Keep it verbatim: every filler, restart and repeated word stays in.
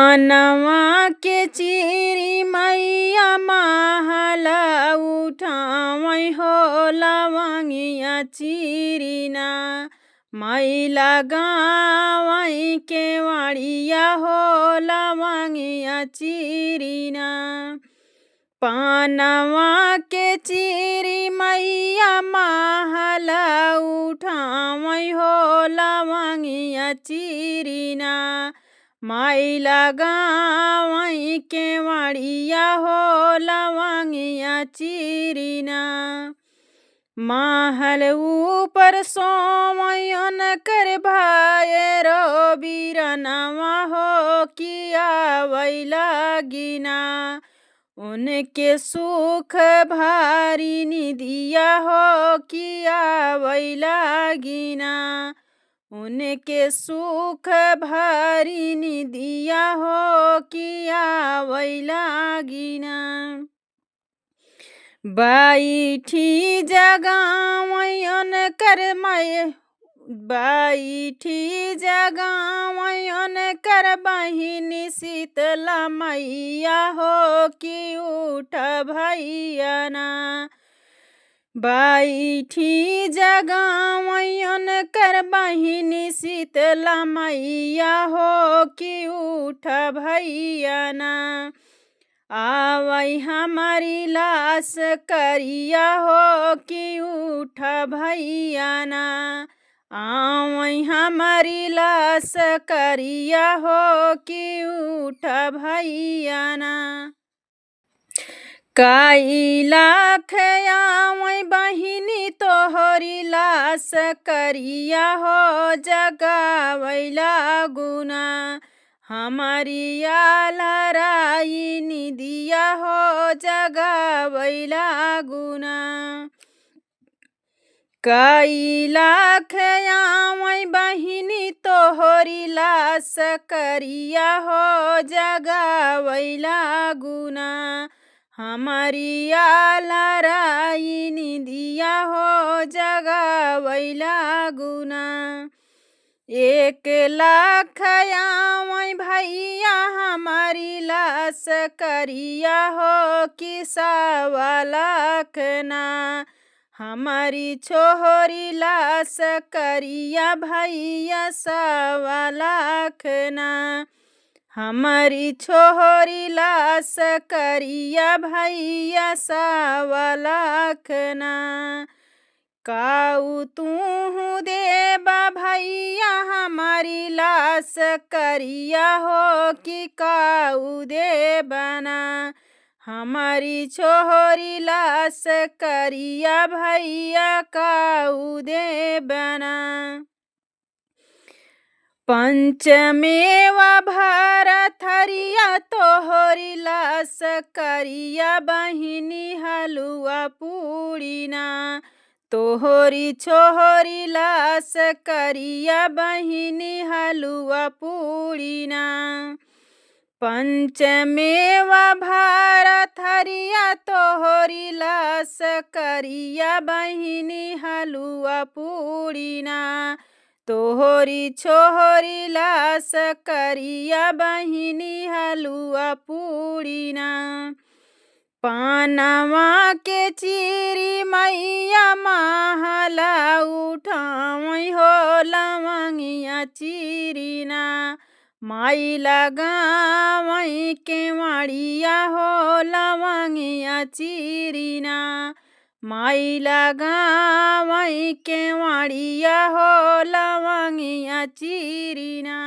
पनवा के चिरिमैया महल उठावै हो लवंगिया चिरिना, माई लगावै केवड़िया हो लवंगिया चिरिना। पनवा के चिरिमैया महल उठावै हो लवंगिया चिरिना, माई लगावै केवड़िया हो लवंगिया चिरिना। महल ऊपर सोवै उनकर भैरो बिरनवा हो कि आवै लागिना। उनके सुख भरी निदिया हो कि आवै लागिना। उनके सुख भरी निदिया हो कि आवै लागिना। बैठी जगावै उनकर मै-, बैठी जगावै उनकर बहिनी शीतला मैया हो कि उठ भैया ना। बैठी जगावै उनकर बहिनी शीतला मैया हो कि उठ भैया ना। आवै हमरी लास करिया हो कि उठ भैया ना। आवै हमरी लास करिया हो कि उठ भैया ना। कई लाख आवै बहिनी तोहरी लास करिया हो जगावै लागुना। हमरी आलराई निदिया हो जगावै लागुना। कई लाख आवै बहिनी तोहरी लास करिया हो जगावै लागुना। हमरी आलराई निदिया हो जगावै लागुना। एक लाख आवै भैया हमरी लास करिया हो कि सवा लाख ना। हमरी छोहरी लास करिया भैया सवा लाख ना। हमरी छोहरी लास करिया भैया सवा लाख ना। काऊ तूहू देबा भैया हमरी लास करिया हो कि काऊ देबा ना। हमरी छोहरी लास करिया भैया काऊ देबा ना। पंचमेवा भरा थरिया तोहरी लास करिया बहिनी हलुआ पूड़ी ना। तोहरी छोहरी लास करिया बहिनी हलुआ पूड़ी ना। पंचमेवा भरा थरिया तोहरी लास करिया बहिनी हलुआ पूड़ी ना। तोहरी छोहरी लास करिया बहिनी हलुआ पूड़ी ना। पनवा के चिरिमैया महल उठावै हो लवंगिया चिरिना। माई लगावै केवड़िया हो लवंगिया चिरिना। माई लगावै केवड़िया हो लवंगिया चिरिना।